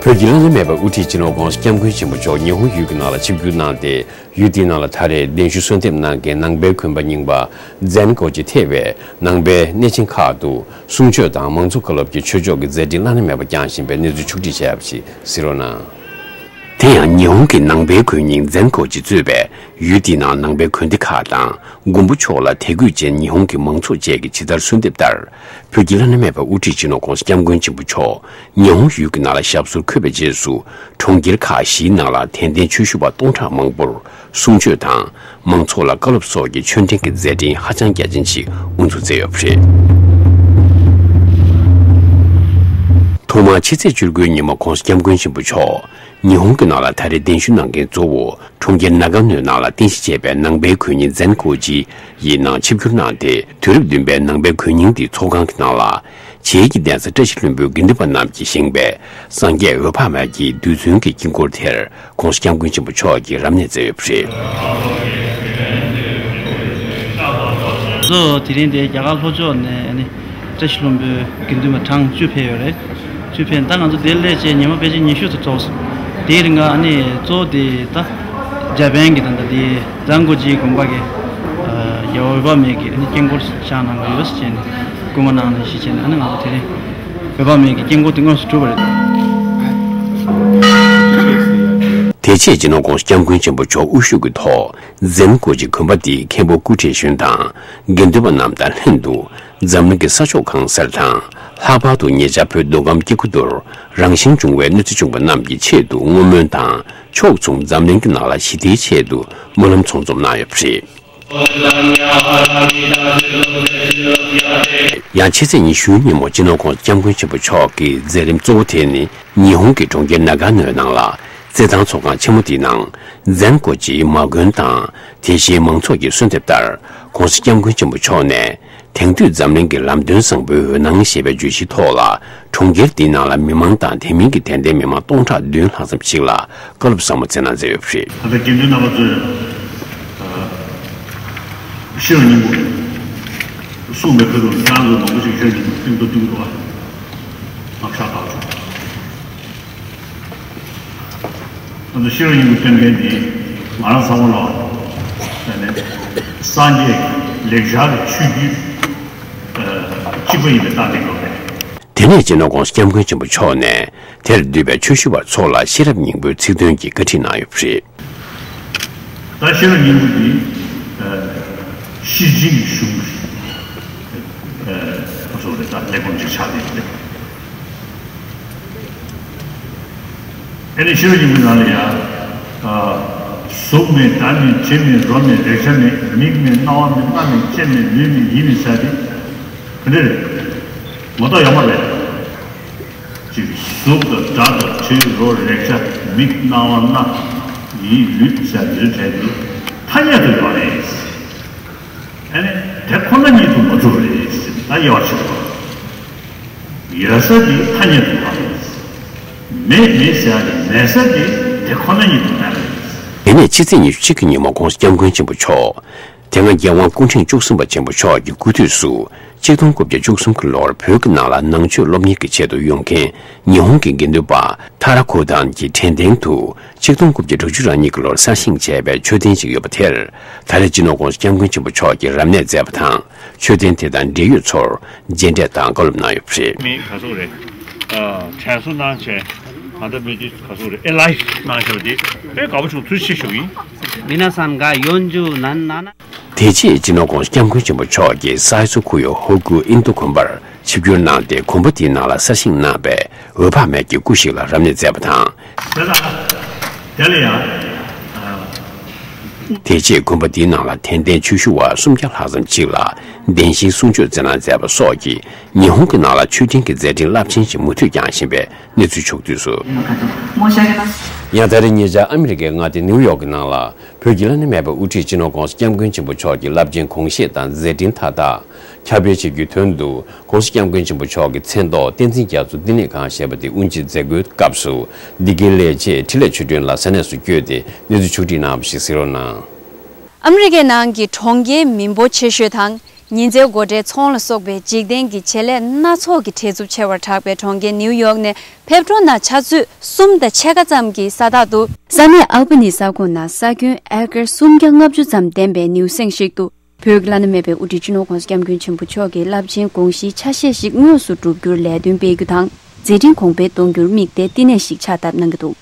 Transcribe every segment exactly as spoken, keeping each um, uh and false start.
བོད་ཀྱི་བླ་ན་མེད་པའི་དབུ་ཁྲིད་སྤྱི་ནོར་༸གོང་ས་༸སྐྱབས་མགོན་ཆེན་པོ་མཆོག་ཉི་ཧོང་ཡུལ་གྱི་ནང་ལ་ཆིབས་བསྒྱུར་གནང་སྟེ། ཡུལ་དེའི་ནང་ལ་ད་རེས་གདན་ཞུ་གསོལ་འདེབས་གནང་མཁན་ནང་པའི་དགོན་པ་རྙིང་པ་ཛན་གོ་ཇི་ཐེ་བའི་ནང་པའི་གནས་ཆེན་ཁག་ཏུ་གསུང་ཆོས་དང་མང་གཙོ་བཀའ་སློབ་ཀྱི་ཆོས་ཕྱོགས་ཀྱི་མཛད་འཕྲིན་བླ་ན་མེད་པ་བསྐྱངས་བཞིན་པའི་གནས་ཚུལ་ཕྱོགས་སྒྲིག་བྱས་པ་ཞིག་གཟིགས་རོགས་གནང་། དེ་ཡང་ཉི་ཧོང་གི་ནང་པའི་དགོན་རྙིང་ཛན་གོ་ཇི་གཙོས་པའི་ཡུལ་དེའི་ནང་ནང་པའི་དགོན་སྡེ་ཁག་དང་མགོན་པོ་མཆོག་ལ་དད་གུས་ཅན་ཉི་ཧོང་གི་མང་ཚོགས་བཅས་ཀྱིས་ཇི་ལྟར་གསོལ་འདེབས་ལྟར། བོད་ཀྱི་བླ་ན་མེད་པའི་དབུ་ཁྲིད་སྤྱི་ནོར་༸གོང་ས་༸སྐྱབས་མགོན་ཆེན་པོ་མཆོག་ཉི་ཧོང་ཡུལ་གྱི་ནང་ལ་ཞབས་སོར་འཁོད་པའི་རྗེས་སུ། གྲོང་ཁྱེར་ཁག་བཞིའི་ནང་ལ་དད་ལྡན་ཆོས་ཞུ་བ་སྟོང་ཕྲག་མང་པོར་གསུང་ཆོས་དང་མང་ཚོགས་ལ་བཀའ་སློབ་སོགས་ཀྱི་ཆོས་འབྲེལ་གྱི་མཛད་འཕྲིན་ཧ་ཅང་རྒྱ་ཆེན་ཞིག་དབུ་འཛུགས་མཛད་ཡོད་པ་རེད། ཐོག་མར་ཕྱི་ཚེས་བཅུ་དགུའི་ཉིན་མོ་༸གོང་ས་༸སྐྱབས་མགོན་ཆེན་པོ་མཆོག་ཉི་ཧོང་གི་ནང་ལ་ད་རེས་གདན་ཞུ་གནང་མཁན་གཙོ་བོ། གྲོང་ཁྱེར་ན་ག་ནོའི་ནང་ལ་རྟེན་གཞི་བྱས་པའི་ནང་པའི་དགོན་རྙིང་ཛན་གོ་ཇི་ཡི་ནང་ཆིབས་བསྒྱུར་གནང་སྟེ། དུས་རབས་བདུན་པའི་ནང་པའི་དགོན་རྙིང་འདིའི་ཚོགས་ཁང་གི་ནང་ལ། བྱེས་ཀྱི་གདན་ས་བཀྲ་ཤིས་ལྷུན་པོའི་དགེ་འདུན་པ་རྣམས་ཀྱིས་བཞེངས་པའི་སངས་རྒྱས་འོད་དཔག་མེད་ཀྱི་རྡུལ་ཚོན་གྱི་དཀྱིལ་འཁོར་དེར་༸གོང་ས་༸སྐྱབས་མགོན་ཆེན་པོ་མཆོག་གིས་རབ་གནས་མཛད་ཡོད་པ་རེད། ང་ཚོ་དེ་རིང་འདིར་རྒྱ་གར་ལྷོ་ཕྱོགས་ནས་ནི། བཀྲ་ཤིས་ལྷུན་པོའི་དགེ་འདུན་པ་གྲངས་བཅུ་ཕེབས་ཡོད་རེད། བཅུ་ཕེབས། ད་ང་ཚོ་འདིར་སླེབས་བྱས་ཉི་མ་ཕལ་ཆེར་ཉི་ཤུ་ཙམ་འགྲོ་སོང་། དེའི་རིང་ང་ཨ་ནི་གཙོ་བོ་དེ་ད་འཇར་པན་གྱི་ད་ལྟ་དེ་ཛན་གོ་ཇིའི་དགོན་པ་གི་རྒྱལ་བ་འོད་དཔག་མེད་ཀྱི་ཨ་ནི་དཀྱིལ་འཁོར་བཞེངས་གནང་གི་ཡོད་ཟེར་བྱས་ནས་སྐུལ་མ་གནང་ནས་ཞེས་བྱས་ནས། ཨ་ནི་ང་ཚོ་དེ་རིང་འོད་དཔག་མེད་ཀྱི་དཀྱིལ་འཁོར་དེ་དངོས་སུ་གྲུབ་པ་རེད། དེ་རྗེས་སྤྱི་ནོར་༸གོང་ས་༸སྐྱབས་མགོན་ཆེན་པོ་མཆོག་དབུ་བཞུགས་ཀྱི་ཐོག་ཛན་གོ་ཇི་དགོན་པ་འདིའི་མཁན་པོ་སྐུ་བགྲེས་གཞོན་དང་དགེ་འདུན་པ་རྣམས་དང་ལྷན་དུ། འཛམ་གླིང་གི་ས་ཕྱོགས་གང་སར་དང་། ལྷག་པར་དུ་ཉེ་ཆར་བོད་མདོ་ཁམས་སྐྱེ་རྒུ་མདོར་རང་བཞིན་བྱུང་བའི་གནོད་འཚེ་བྱུང་བ་རྣམས་ཀྱི་ཆེད་དུ་བསྔོ་སྨོན་དང་། ཕྱོགས་མཚུངས་འཛམ་གླིང་གི་ནང་ལ་ཞི་བདེའི་ཆེད་དུ་སྨོན་ལམ་ཚོགས་འཛོམས་གནང་ཡོད་པ་རེད། ཡང་ཕྱི་ཚེས་ཉི་ཤུའི་ཉིན་མོ་སྤྱི་ནོར་༸གོང་ས་༸སྐྱབས་མགོན་ཆེན་པོ་མཆོག་གི་མཛད་རིམ་གཙོ་བོ་དེ་ནི། ཉི་ཧོང་གི་གྲོང་ཁྱེར་ན་ག་ནོའི་ནང་ལ། རྩེད་ཐང་ཚོགས་ཁང་ཆེན་མོ་དེའི་ནང་། ཛན་གོ་ཇིའི་མ་དགོན་དང་། དེ་བཞིན་མང་ཚོགས་ཀྱིས་གསོལ་འདེབས་ལྟར། ༸གོང་ས་༸སྐྱབས་མགོན་ཆེན་པོ་མཆོག་ནས། དེང་དུས་འཛམ་གླིང་གི་ལམ་སྟོན་བཟང་པོའི་འོད་སྣང་ཞེས་པའི་བརྗོད་གཞིའི་ཐོག་ལ། གྲོང་ཁྱེར་འདིའི་ནང་ལ་མི་མང་དང་དེ་མིན་གྱི་དད་ལྡན་མི་མང་སྟོང་ཕྲག་བདུན་ལྷག་ཙམ་ཞིག་ལ་བཀའ་སློབ་ཟབ་མོ་སྩལ་གནང་མཛད་ཡོད་པ་རེད། ད་ལྟ་དགེ་འདུན་རྣམ་པ་ཚོས་ཤེས་རབ་སྙིང་པོ་གསུངས་པའི་ཁ་ཐུག་ལ་ཁྱེད་རང་ཚོ་མང་པོ་ཞིག་ཤེས་རབ་སྙིང་པོ་སེམས་ཚོར་སྟོན་གྱི་འདུག་བ། ང་ཤ་ཁག་བྱུང་། ང་ཚོ་ཤེས་རབ་སྙིང་པོ་སྟོན་མཁན་འདི་ང་རང་ཚང་མ་ལ་ད་ནི་སངས་རྒྱས་ཀྱི་ལེགས་སྦྱར་གྱི་ཆོས་བརྒྱུད་གཅིག་པ་ཡིན་པའི་རྟགས་གནས་ཡོད་པས། དེ་ནས་སྤྱི་ནོར་༸གོང་ས་༸སྐྱབས་མགོན་ཆེན་པོ་མཆོག་ནས་དེར་འདུས་པའི་ཆོས་ཞུ་བ་ཚོ་ལ་ཤེས་རབ་སྙིང་པོའི་ཚིག་དོན་གྱི་བཀའ་ཁྲིད་གནང་ཡོད་པ་རེད། ད་ཤེས་རབ་སྙིང་པོ་འདི་ཤེར་ཕྱིན་གྱི་གཞུང་གསུངས་པའི་ད་ལས་ཁུངས་ཅིག་ཆགས་བསྡད་ཡོད་རེད། ཨེ་ནི་ཤེས་རབ་སྙིང་པོའི་ནང་ལ་ཡང་། གཟུགས་མེད་སྒྲ་མེད་དྲི་མེད་རོ་མེད་རེག་བྱ་མེད། མིག་མེད་རྣ་བ་མེད་སྣ་མེད་ལྕེ་མེད་ལུས་མེད་ཡིད་མེད་ཟེར་ཏེ། ག་འདྲ་རེད། ངོ་ཐོག་ཡོད་མ་རེད། ཅིག་གཟུགས་དང་སྒྲ་དང་དྲི་རོ་རེག་བྱ་མིག་རྣ་བ་སྣ་ཡིད་ལུས་ཟེར་འདི་ཚོའི་གྲས་དེ་ཐ་སྙད་དུ་ཡོད་རེད། ཨ་ནི་དེ་ཁོ་ན་ཉིད་དུ་མ་གྲུབ་རེད། ད་དབྱེ་བ་ཕྱེ་དགོས། ཡོད་ས་དེ་ཐ་སྙད་དུ་མ་རེད། མེད་མེད་ཟེར་ཡ་དེ་མེད་ས་དེ་དེ་ཁོ་ན་ཉིད་དུ་མེད་རེད། དེ་ནས་ཕྱི་ཚེས་ཉི་ཤུ་གཅིག་གི་ཉིན་མོ་༸གོང་ས་༸སྐྱབས་མགོན་ཆེན་པོ་མཆོག་དེ་སྔ་རྒྱལ་དབང་སྐུ་ཕྲེང་བཅུ་གསུམ་པ་ཆེན་པོ་མཆོག་གི་སྐུ་དུས་སུ་ཆིག་སྟོང་དགུ་བརྒྱ་བཅུ་གསུམ་གྱི་ལོར་བོད་ཀྱི་ནང་ལ་ནང་ཆོས་སློབ་གཉེར་གྱི་ཆེད་དུ་ཡོང་མཁན་ཉི་ཧོང་གི་དགེ་འདུན་པ་ཐ་ར་ཁོ་ཐན་གྱི་དྲན་རྟེན་དུ་ཆིག་སྟོང་དགུ་བརྒྱ་དྲུག་ཅུ་རེ་གཉིས་ཀྱི་ལོར་གསར་བཞེངས་བྱས་པའི་མཆོད་རྟེན་ཞིག་ཡོད་པ་དེར་ད་རེས་སྤྱི་ནོར་༸གོང་ས་༸སྐྱབས་མགོན་ཆེན་པོ་མཆོག་གིས་རབ་གནས་མཛད་པ་དང་། མཆོད་རྟེན་དེ་དང་འབྲེལ་ཡོད་ཚོར་མཇལ་འཕྲད་དང་བཀའ་སློབ་གནང་ཡོད་པ་རེད། མི་ག་ཚོད་རེད། ཨ། དྲན་གསོ་གནང་བྱས། ད་ལྟ་མི་དེ་ག་ཚོད་རེད། ཨེ་ལའིབ་གནང་བྱས་པ་དེ་དཔེ་དགའ་པོ་བྱུང་། ཐུགས་རྗེ་ཆེ་ཞུ་གི་ཡིན། 皆さんがよんじゅう何、七 དེ་རྗེས་སྤྱི་ནོར་༸གོང་ས་༸སྐྱབས་མགོན་ཆེན་པོ་མཆོག་གིས་སའི་སོ་ཁུ་ཡོ་ཧོ་ཀུ་ཨིན་རྡོ་དགོན་པར་ཆིབས་བསྒྱུར་གནང་སྟེ། དགོན་པ་དེའི་ནང་ལ་གསར་བཞེངས་གནང་བའི་འོད་དཔག་མེད་ཀྱི་སྐུ་ཞིག་ལ་རབ་གནས་མཛད་པ་དང་། དེ་ལ་ཡང་། དེ་རྗེས་དགོན་པ་འདིའི་ནང་ལ་དད་ལྡན་ཆོས་ཞུ་བ་སུམ་བརྒྱ་ལྷག་ཙམ་ཞིག་ལ་བདེན་བཞིའི་གསུང་ཆོས་སྩལ་གནང་མཛད་པ་སོགས་ཀྱིས་ཉི་ཧོང་གི་ནང་ལ་ཆོས་འབྲེལ་གྱི་མཛད་འཕྲིན་རླབས་ཆེན་ཞིག་མུ་མཐུད་བསྐྱངས་བཞིན་པའི་གནས་ཚུལ་ཕྱོགས་བསྡུས་སུ། ཡང་ད་རེས་ཉེ་ཆར་ཨ་མི་རི་ཀའི་མངའ་སྡེ་ནིའུ་ཡོག་གི་ནང་ལ་བོད་ཀྱི་བླ་ན་མེད་པའི་དབུ་ཁྲིད་སྤྱི་ནོར་༸གོང་ས་༸སྐྱབས་མགོན་ཆེན་པོ་མཆོག་གི་རླབས་ཆེན་དགོངས་བཞེད་དང་མཛད་འཕྲིན་མཐའ་དག་ཁྱབ་སྤེལ་བྱེད་རྒྱུའི་དོན་དུ། ༸གོང་ས་༸སྐྱབས་མགོན་ཆེན་པོ་མཆོག་གི་མཚན་ཐོག་བསྟན་འཛིན་རྒྱ་མཚོ་བསྟི་གནས་ཁང་ཞེས་པ་དེ་དབུ་འབྱེད་མཛད་སྒོའི་སྐབས་སུ། འདི་གའི་ལས་བྱེད་འཕྲིན་ལས་ཆོས་སྒྲོན་ལགས་ས་གནས་སུ་བསྐྱོད་དེ་གནས་ཚུལ་ཕྱོགས་བསྒྲིགས་གནང་བ་ཞིག་གཟིགས་རོགས་གནང་། ཨ་མི་རི་ཀའི་ནང་གི་གྲོང་ཁྱེར་མི་འབོར་ཆེ་ཤོས་དང་ ཉིན་རྩེའི་སྒོ་ཁྲལ་ཚོང་ལ་སོགས་པའི་འཇིག་རྟེན་གྱི་བྱེད་ལས་སྣ་ཚོགས་ཀྱི་བྲེལ་འཚུབ་ཆེ་བར་གྲགས་པའི་གྲོང་ཁྱེར་ནིའུ་ཡོག་ནས་ཕེབས་འགྲོ་ནང་ཆུ་ཚོད་གསུམ་དང་ཕྱེད་ཀ་ཙམ་གྱི་ས་ཐག་ཏུ། ས་གནས་ཨལ་པ་ནི་ས་ཁོངས་ནང་ས་ཁྱོན་ཨེ་ཀར་སུམ་བརྒྱ་ལྔ་བཅུ་ཙམ་ལྡན་པའི་ནེའུ་གསེང་ཞིག་ཏུ། བོད་ཀྱི་བླ་ན་མེད་པའི་དབུ་ཁྲིད་སྤྱི་ནོར་༸གོང་ས་༸སྐྱབས་མགོན་ཆེན་པོ་མཆོག་གི་རླབས་ཆེན་དགོངས་གཞིའི་ཆ་ཤས་ཤིག་དངོས་སུ་བསྒྲུབ་རྒྱུར་ལས་དོན་སྤེལ་རྒྱུ་དང་། མཛད་འཕྲིན་གོང་འཕེལ་གཏོང་རྒྱུར་དམིགས་ཏེ་བསྟི་གནས་ཤིག་ཕྱག་བཏབ་གནང་གི་འདུག་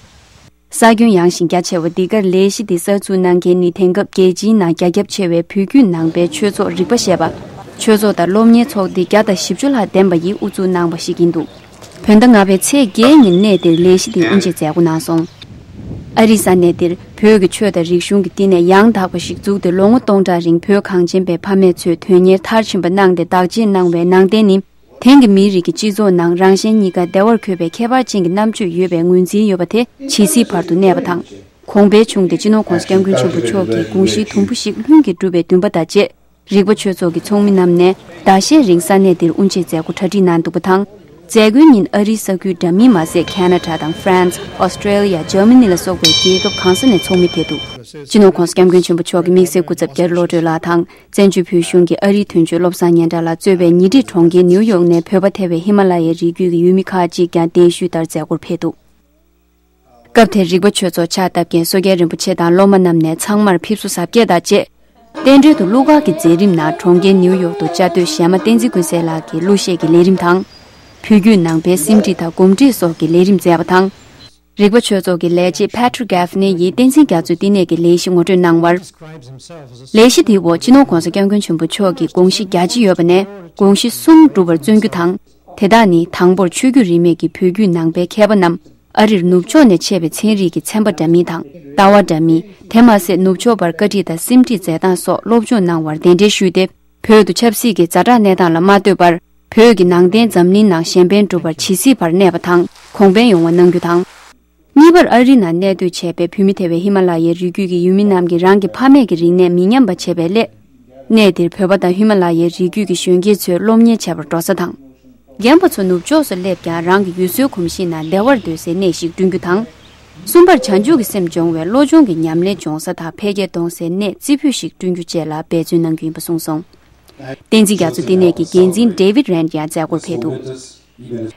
ས་ཁྱོན་ཡངས་ཤིང་རྒྱ་ཆེ་བ་འདི་གར་ལས་གཞི་འདི་གསར་འཛུགས་གནང་མཁན་ནི་དེང་སྐབས་རྒྱལ་སྤྱིའི་ནང་རྒྱ་ཁྱབ་ཆེ་བའི་བོད་བརྒྱུད་ནང་པའི་ཆོས་ཚོགས་རིག་པ་ཞེས་པ། ཆོས་ཚོགས་དང་སློབ་གཉེར་ཚོགས་སྡེ་བརྒྱ་དང་བཞི་བཅུ་ལྷག་ལྡན་པ་ཡིས་དབུ་འཛུགས་གནང་བ་ཞིག་ཡིན་འདུག་བོད་ཟླ་ལྔ་པའི་ཚེས་བརྒྱད་ཉིན་གནས་འདིར་ལས་གཞི་འདི་དབུ་འབྱེད་མཛད་སྒོ་གནང་སོང་། ཨ་རིའི་ས་གནས་འདིར་བོད་ཀྱི་ཆོས་དང་རིག་གཞུང་གི་བསྟི་གནས་ཡང་དག་པ་ཞིག་བཙུགས་ཏེ་ལོ་ངོ་སྟོང་ཕྲག་རིང་བོད་གངས་ཅན་པའི་ཕ་མེས་ཚོས་དོན་གཉེར་མཐར་ཕྱིན་པ་གནང་སྟེ་བདག་གཅེས་གནང་བའི་ནང་རྟེན་ནི། དེང་གི་མིའི་རིགས་ཀྱི་སྤྱི་ཚོགས་ནང་རང་གཞན་གཉིས་ཀ་བདེ་བར་འཁོད་པའི་ཁྱད་པར་ཅན་གྱི་རྣམ་དཔྱོད་ཡོད་པའི་ངོས་འཛིན་ཡོད་པ་དེ་ཇི་སྲིད་བར་དུ་གནས་པ་དང་། གོང་འཕེལ་བྱུང་སྟེ་སྤྱི་ནོར་༸གོང་ས་༸སྐྱབས་མགོན་ཆེན་པོ་མཆོག་གི་དགོངས་གཞི་དུམ་བུ་ཞིག་ལྷུན་གྱིས་གྲུབ་པའི་འདུན་པ་དང་བཅས། རིག་པ་ཆོས་ཚོགས་ཀྱི་ཚོགས་མི་རྣམས་ནས་ཟླ་ཤས་རིང་ས་གནས་འདིར་དབུ་འབྱེད་མཛད་སྒོ་གྲ་སྒྲིག་གནང་འདུག་པ་དང་། མཛད་སྒོའི་ཉིན་ཨ་རིའི་ས་ཁུལ་འདྲ་མིན་མ་ཟད་ཁེ་ན་ཌ་དང་ཧྥ་རན་སི། ཨོ་སི་ཀྲེ་ལི་ཡ། འཇར་མ་ནི་ལ་སོགས་པའི་རྒྱལ་ཁབ་གང་ས་ནས་ཚོགས་མི་ཕེབས་འདུག་སྤྱི་ནོར་༸གོང་ས་༸སྐྱབས་མགོན་ཆེན་པོ་མཆོག་གི་དམིགས་བསལ་སྐུ་ཚབ་རྒྱ་རི་བློ་གྲོས་ལགས་དང་། བཙན་བྱོལ་བོད་གཞུང་གི་ཨ་རིའི་དོན་གཅོད་བློ་བཟང་སྙན་གྲགས་ལགས་གཙོས་པའི་ཉེ་འཁྲིས་གྲོང་ཁྱེར་ནིའུ་ཡོག་ནས་བོད་པ་ཐེ་བའི་ཧི་མ་ལ་ཡའི་རི་རྒྱུད་ཀྱི་ཡུལ་མི་ཁག་ཅིག་ཀྱང་གདན་ཞུས་ལྟར་མཛད་སྒོར་ཕེབས་འདུག་སྐབས་དེར་རིག་པ་ཆོས་ཚོགས་ཕྱག་བཏབ་མཁན་སོ་སྐྱེ་རིན་པོ་ཆེ་དང་སློབ་མ་རྣམས་ནས་ཚང་མར་ཕེབས་བསུ་གཟབ་རྒྱས་དང་བཅས། རྟེན་འབྲེལ་དུ་གླུ་གར་གྱི་མཛད་རིམ་ནང་གྲོང་ཁྱེར་ནིའུ་ཡོག་ཏུ་བཅའ་སྡོད་གཞས་མ་བསྟན་འཛིན་ཀུན་གསལ་ལགས་ཀྱིས་གླུ་གཞས་ཀྱི་ལས་རིམ་དང་། བོད་བརྒྱུད་ནང་པའི་སེམས་ཁྲིད་དང་གོམས་འདྲིས་སོགས་ཀྱི་ལས་རིམ་མཛད་པ་དང་། རིག་པ་ཆོས་ཚོགས་ཀྱི་ལས་བྱེད་Patrick Gaffney་ཡིས་བསྟན་འཛིན་རྒྱ་མཚོའི་བསྟི་གནས་ཀྱི་ལས་གཞི་ངོ་སྤྲོད་གནང་བར། ལས་གཞི་དེའི་འོག་སྤྱི་ནོར་༸གོང་ས་༸སྐྱབས་མགོན་ཆེན་པོ་མཆོག་གི་དགོངས་གཞི་རྒྱ་ཆེ་ཡོད་པ་ནས་དགོངས་གཞི་གསུམ་འགྲུབ་པར་བརྩོན་རྒྱུ་དང་། དེ་དག་ནི་དང་པོར་ཆོས་བརྒྱུད་རིས་མེད་ཀྱི་བོད་བརྒྱུད་ནང་པའི་མཁས་པ་རྣམས་ཨ་རིར་ནུབ་ཕྱོགས་ནས་མཆེད་པའི་ཚན་རིག་གི་ཚན་པ་འདྲ་མིན་དང་ལྟ་བ་འདྲ་མིན། དེ་མ་ཟད་ནུབ་ཕྱོགས་པར་བཀའ་ཁྲིད་དང་སེམས་ཁྲིད་མཛད་སྟངས་སོགས་སློབ་སྦྱོང་གནང་བར་གདན་འདྲེན་ཞུས་ཏེ། བོད་དུ་ཆབ་སྲིད་ཀྱི་ཛ་དྲག་གནས་སྟངས་ལ་མ་ལྟོས་པར། བོད་ཀྱི་ནང་བསྟན་འཛམ་གླིང་ནང་གཞན་ཕན་སྒྲུབ་པར་ཇི་སྲིད་བར་གནས་པ་དང་གོང་འཕེལ་ཡོང་བ་གནང་རྒྱུ་དང་། གཉིས་པར་ཨ་རི་ནང་གནས་སྡོད་བྱས་པའི་བོད་མི་ཐེ་བའི་ཧི་མ་ལ་ཡའི་རི་རྒྱུད་ཀྱི་ཡུལ་མི་རྣམས་ཀྱིས་རང་གི་ཕ་མེས་ཀྱི་རིག་གནས་མི་ཉམས་པ་བྱེད་པའི་སླད། གནས་འདིར་བོད་པ་དང་ཧི་མ་ལ་ཡའི་རི་རྒྱུད་ཀྱི་གཞོན་སྐྱེས་ཚོས་སློབ་གཉེར་བྱེད་པར་འགྲོ་ས་དང་། རྒན་པ་ཚོ་ནུབ་ཕྱོགས་སུ་སླེབས་ཀྱང་རང་གི་ཡུལ་སྲོལ་གོམས་གཤིས་ནང་བདེ་བར་སྡོད་སའི་གནས་ཤིག་བསྐྲུན་རྒྱུ་དང་། གསུམ་པར་བྱང་ཆུབ་ཀྱི་སེམས་སྦྱོང་བའི་བློ་སྦྱོང་གི་ཉམས་ལེན་སྦྱོང་ས་དང་འཕེལ་རྒྱས་གཏོང་སའི་གནས་རྩེ་ཕུད་ཞིག་བསྐྲུན་རྒྱུ་བཅས་ལ་འབད་བརྩོན་གནང་རྒྱུ་ཡིན་པ་གསུངས་སོང་། བསྟན་འཛིན་རྒྱ་མཚོ་བསྟི་གནས་ཀྱི་འགན་འཛིན་David Rand་ཡང་མཛད་སྒོར་ཕེབས་འདུག་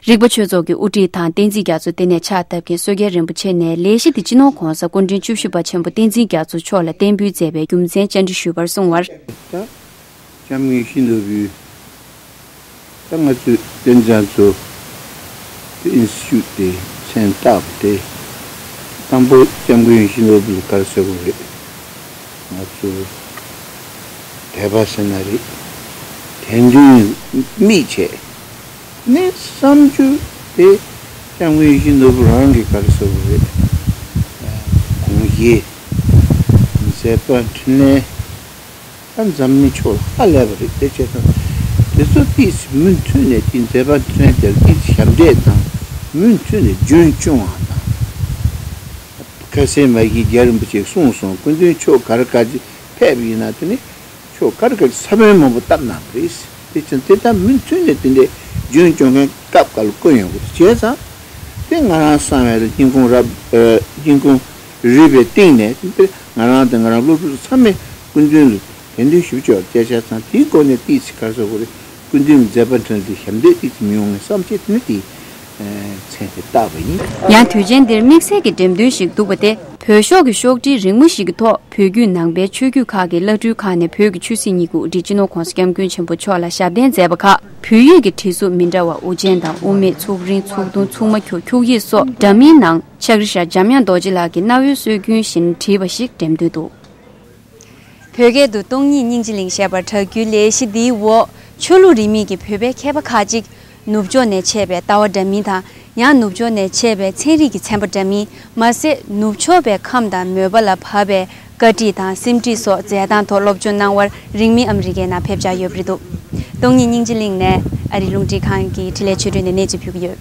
རིག་པ་ཆོས་ཚོགས་ཀྱི་དབུ་ཁྲིད་དང་བསྟན་འཛིན་རྒྱ་མཚོ་བསྟི་གནས་ཕྱག་བཏབ་མཁན་བསོད་རྒྱལ་རིན་པོ་ཆེ་ནས་ལས་གཞི་འདི་སྤྱི་ནོར་༸གོང་ས་སྐུ་ཕྲེང་བཅུ་བཞི་པ་ཆེན་པོ་བསྟན་འཛིན་རྒྱ་མཚོ་མཆོག་ལ་བརྟན་འབུལ་མཛད་པའི་རྒྱུ་མཚན་བཅར་འདྲི་ཞུས་པར་གསུངས་པར། ད་སྐྱབས་མགོན་ཡིད་བཞིན་ནོར་བུའི་ད་ང་ཚོས་བསྟན་འཛིན་རྒྱ་མཚོ་དེ་ཨིན་སི་ཊི་ཊུཊ་དེ་མཚན་བཏགས་པ་དེ་དང་པོ་སྐྱབས་མགོན་ཡིད་བཞིན་ནོར་བུ་ལ་ག་རེ་ཟེར་དགོས་རེད། ང་ཚོ་དད་པ་ཟེར་ན་རེད། དད་འདུན་དམིགས་བྱས། ནས་བསམ་རྒྱུ་དེ་སྐྱབས་མགོན་ཡིད་བཞིན་ནོར་བུ་རང་གིས་ག་རེ་ཟེར་བ་རེད། དགོངས་གཞི་མཛད་པ་འཕྲིན་ལས་ད་འཛམ་གླིང་ཕྱོགས་ལ་ཧ་ལས་པ་རེད། དེ་བྱས་ཙང་དེ་ཚོ་ཏིས་མུ་མཐུད་ནས་ཏིས་མཛད་པ་འཕྲིན་ལས་དེར་ཏིས་ཞབས་འདེགས་དང་མུ་མཐུད་ནས་རྒྱུན་སྐྱོང་བ་དང་། ཁ་སང་མ་གི་རྒྱལ་རིན་པོ་ཆེས་གསུངས་སོང་། སྐུ་མདུན་ཕྱོགས་ག་རེ་ག་ཅི་ཕེབས་ཡིན་ན་དེ་ནི། ཕྱོགས་ག་རེ་ག་རེ་ས་བོན་མང་པོ་བཏབ་གནང་བ་རེད། དེ་ཕྱིན་དེ་ལྟར་མུ་མཐུད་ནས་དེ་འདྲའི་རྒྱུན་སྐྱོང་མཁན་སྐབས་འགའ་ལ་དཀོན་ཡོང་གི་འདུག་བྱས་ཙང་དེ་ང་རང་བསམ་ཡས་ལ་སྙིང་ཁུང་རབ་ཨ་སྙིང་ཁུང་རུས་པའི་གཏིང་ནས་དེ་ང་རང་དང་ང་རང་སློབ་ཕྲུག་ཚང་མས་སྐུ་མདུན་ལ་དད་འདུན་ཞུ་ཆོག་བྱས་བྱས་ཙང་དེའི་སྒོ་ནས་ཏིས་ག་རེ་ཟེར་དགོས་རེད། སྐུ་མདུན་གྱི་མཛད་པ་འཕྲིན་ལས་ཞབས་འདེགས་ཏིས་མི་ཡོང་ངས་བསམ་བྱས་དེ་ནི་དེ། མཚན་དེ་བཏགས་པ་ཡིན། ཡང་དུས་ཆེན་འདིར་དམིགས་བསལ་གྱི་འགྲེམས་སྟོན་ཞིག་འདུག་པ་སྟེ། བོད་ཤོག་གི་ཤོག་དྲིལ་རིང་མོ་ཞིག་གི་ཐོག་བོད་བརྒྱུད་ནང་པའི་ཆོས་བརྒྱུད་ཁག་གི་བླ་སྤྲུལ་ཁག་ནས་བོད་ཀྱི་ཆོས་སྲིད་གཉིས་ཀྱི་དབུ་ཁྲིད་སྤྱི་ནོར་༸གོང་ས་༸སྐྱབས་མགོན་ཆེན་པོ་མཆོག་ལ་ཞབས་བརྟན་མཛད་པ་ཁག་བོད་ཡིག་གི་བྲིས་གཟུགས་མི་འདྲ་བ་དབུ་ཅན་དང་དབུ་མེད་ཚུགས་རིང་ཚུགས་ཐུང་ཚུགས་མ་ཁྱུག་ཁྱུག་ཡིག་སོགས་འདྲ་མིན་ནང་ཕྱག་རི་ཤར་འཇམ་དབྱངས་རྡོ་རྗེ་ལགས་ཀྱི་རྣ་བའི་སྲོལ་རྒྱུན་བཞིན་བྲིས་པ་ཞིག་འགྲེམས་སྟོན་འདུག་བོད་སྐད་དུ་སྟོང་ཉིད་སྙིང་རྗེ་གླིང་ཞེས་པར་གྲགས་རྒྱུའི་ལས་གཞི་འདིའི་འོག་ཆོས་ལུགས་རིས་མེད་ཀྱི་བོད་པའི་མཁས་པ་ཁག་ཅིག་ནུབ་ཕྱོགས་ནས་མཆེད་པའི་ལྟ་བ་འདྲ་མིན་དང་ཡང་ནུབ་ཕྱོགས་ནས་མཆེད་པའི་ཚན་རིག་གི་ཚན་པ་འདྲ་མིན་མ་ཟད་ནུབ་ཕྱོགས་པའི་ཁམས་དང་མོས་པ་ལ་བབས་པའི་བཀའ་ཁྲིད་དང་སེམས་ཁྲིད་སོགས་མཛད་སྟངས་ཐོག་སློབ་སྦྱོང་གནང་བར་རིང་མིན་ཨ་མི་རི་ཀའི་ནང་ཕེབས་འཆར་ཡོད་པ་རེད་འདུག་སྟོང་ཉིད་སྙིང་རྗེ་གླིང་ནས་ཨ་རིའི་རླུང་འཕྲིན་ཁང་གི་འཕྲིན་ལས་ཆོས་སྒྲོན་ནས་གནས་ཚུལ་ཕུལ་གྱི་ཡོད།